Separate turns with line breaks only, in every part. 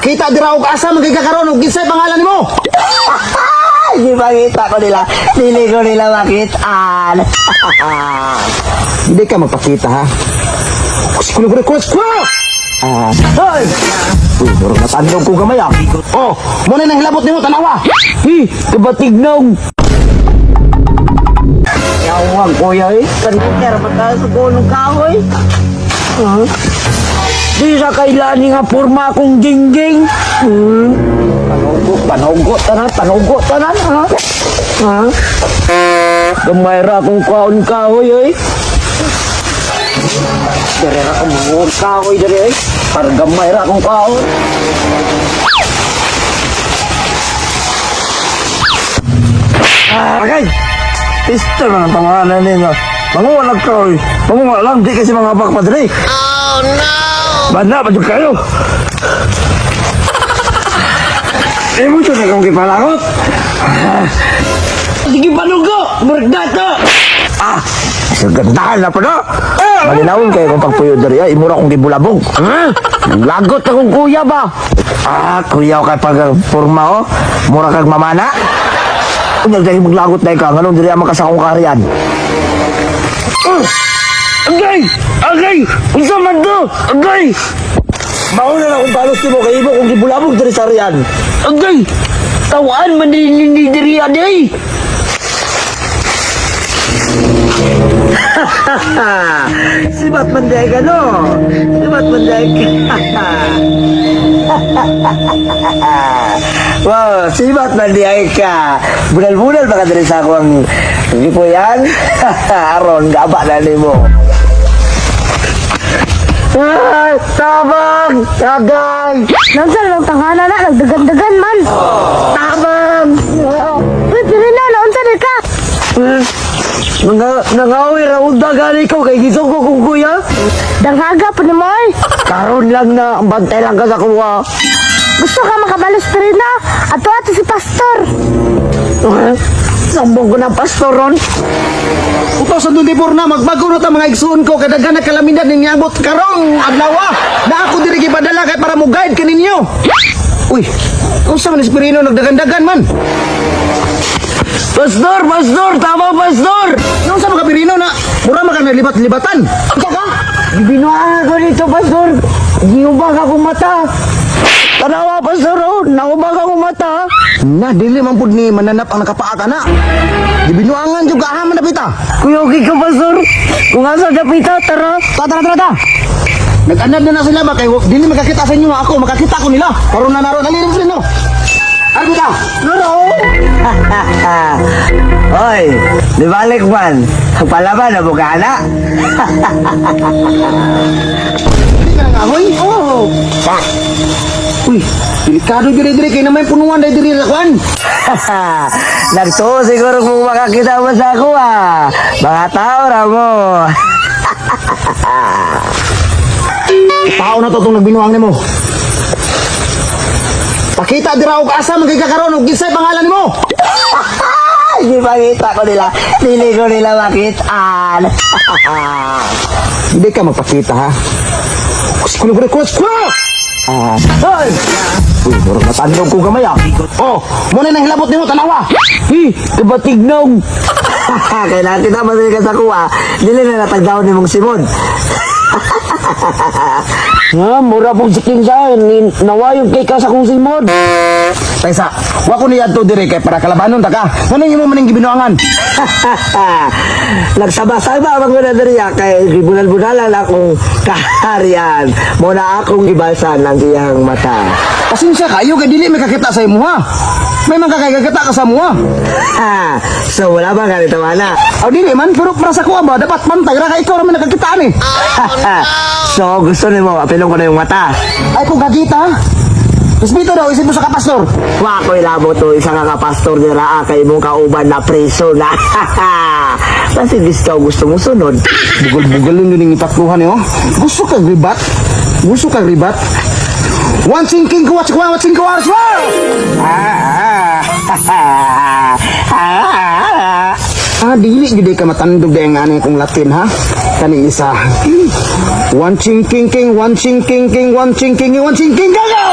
Pakita dira og asa man kay ka karon ug kinsay pangalan nimo?
Gipangita ko nila. Dili ko nila makitaan.
Hindi ka magpakita, ha? Kuskul.
Ah, hoy!
Uy, murag natandog ko gamay ah. Oh, mao na nang hilabot nimo, tanawa.
Hi, kabatignog! Yawang kuya eh. Kanina pa tayo sa gunong kahoy. Huh? Di sa kailan nga porma akong gingging. Panugo, panugo tanan, panugo tanan, ha? Ha? Gamay ra akong kaon kahoy eh. Dere ra akong mga kahoy dere eh. Para gamay ra akong kaon.
Agay! Pistol man ang pangalan ninyo. Manguha lang ka, oy. Manguha lang, di kasi mga bakpadre. Oh, no! Bana, pa dyan kayo. Eh, mo ito na kong gipalakot.
Sige panugo, murag dato.
Ah! Sa gandahan na pa na! Malinawin kayo kung pagpuyo diri ay imura kong gibulabog.
Ha? Lagot akong kuya ba?
Ah, kuya kay pag porma oh. Mura kag mamana. Unya dahil maglagot na ka, nganong diri ang makasakong kaharian.
Agay! Agay! Unsa man to? Agay!
Mauna na kung balos nimo kay imo kung gibulabog diri sa harian.
Agay! Tawaan man din ni diri aday!
Si Batman dahil ka, no? Si Batman dahil ka. Wow, si Batman dahil ka. Bunal-bunal pa ka diri sa akong gipuyan. Aron, gaba na nimo.
Ay! Tabang! Agay!
Nansa lang tangana na, nagdagan-dagan man.
Tabang!
Uy, Pirino, naunsa na ka?
Mga nangawi ra unta gani ko kay gisugo kong kuya.
Danghaga pa ni mo, oy.
Karon lang na ang bantay lang ka sa kuwa.
Gusto ka makabalos, Pirino? Ato ato si Pastor.
Sambong ko ng pastor ron.
2024 na magbago na ta, mga igsuon ko, kay daghan na kalamidad ning niabot karong adlaw. Na ako diri gipadala kay para mo guide kaninyo. Uy, unsa man ni Spirino, nagdagan-dagan man?
Pastor, pastor, tama pastor.
Unsa man ka, Pirino, na mura man ka nalibat-libatan? Unsa ka?
Binuangan ko dito, pastor. Giubag akong mata. Tanawa, pastor, oh. Naubag akong mata.
Na dili man pud ni mananap ang nakapaa ka na. Gibinuangan jud ka ha man dapita.
Kuya, okay ka, pastor. Kung asa dapita, tara.
Ta, tara, tara, ta. Nag-anad na na sila ba kay dili makakita sa inyo, ako makakita ko nila. Karon na naron ali rin no. Arbi ta.
Naro.
Hoy, di balik man. Palaban na buka na.
Dili ka nangahoy? Oo. Pak. Uy, delikado diri diri kay na may punuan dai diri sa kwan.
Nagtuo siguro kung makakita mo sa ako ah. Mga tao ra mo.
Tao na to tong nagbinuang nimo. Pakita dira og asa man kay ka karon ug kinsay pangalan nimo?
Gipangita ko nila. Dili ko nila makitaan.
Hindi ka magpakita, ha. Kuskul kuskul.
Ah, hoy!
Uy, murag natandog ko gamay ah. Oh, mo na nang hilabot nimo, tanawa.
Hi, kabatignog.
Kailangan kita masaya ka sa kuha. Dili na natagdaon ni mong Simon.
Ha, mura pong siking sa nawayog kay ka sa kong simod.
Taysa, wa ko niadto diri kay para kalabanon ta ka. Nganong imo man ning gibinuangan?
Nagsaba-saba ang mga diri ah, kay gibunal-bunalan akong kaharian. Muna akong gibalsan ang iyang mata.
Pasensya kayo kay dili makakita sa imo ha. May mga kakakita ka sa mo ha.
Ha, so wala ba ganito na?
Aw, dili man, pero para sa kuha ba dapat pantay ra kay ikaw ra man nakakitaan eh.
So gusto nimo apilong ko na yung mata.
Ay kung kakita. Respeto daw isip mo sa kapastor.
Wa ko'y labo to isa nga ka pastor dira ah, kay imong kauban na preso na. Kasi gusto gusto mo sunod.
Bugal-bugal yun yung itatluhan eh oh. Gusto ka ribat? Gusto ka ribat? One thinking ko, what's one thinking ko, what's one? Ah, dili gyud ka matandog dahil nga kong Latin ha. Kaning isa. One ching king king, one ching king king, one ching king, one ching king, go go!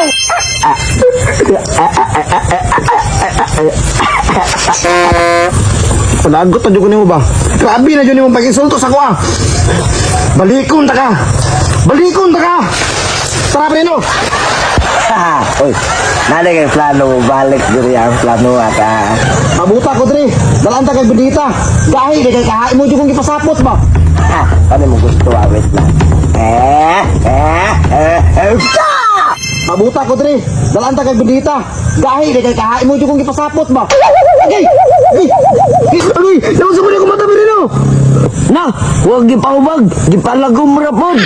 Panagot na dyan ko nimo ba? Grabe na dyan nimo pag-insulto sa kuha. Balikon ta ka. Balikon ta ka. Tara, Preno.
Uy, nanay kay plano mo balik diri ang plano ata.
Mabuta ko dre. Dalaan ta kay bendita. Gahi di kay kahain mo dyan kong gipasapot ba?
Ha, ano mo gusto ah, wait lang. Eh, eh, eh, eh, ta!
Mabuta ko dre. Dalaan ta kay bendita. Gahi di kay kahain mo dyan kong gipasapot ba? Agay! Agay! Agay! Naunsa mo na akong mata, Preno?
Na, huwag gipahubag, gipalagom ra pod.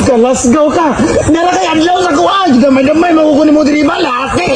Kalasgaw ka! Nara kay adlaw sa kuha! Gamay-gamay makukunin mo diri ba? Laki!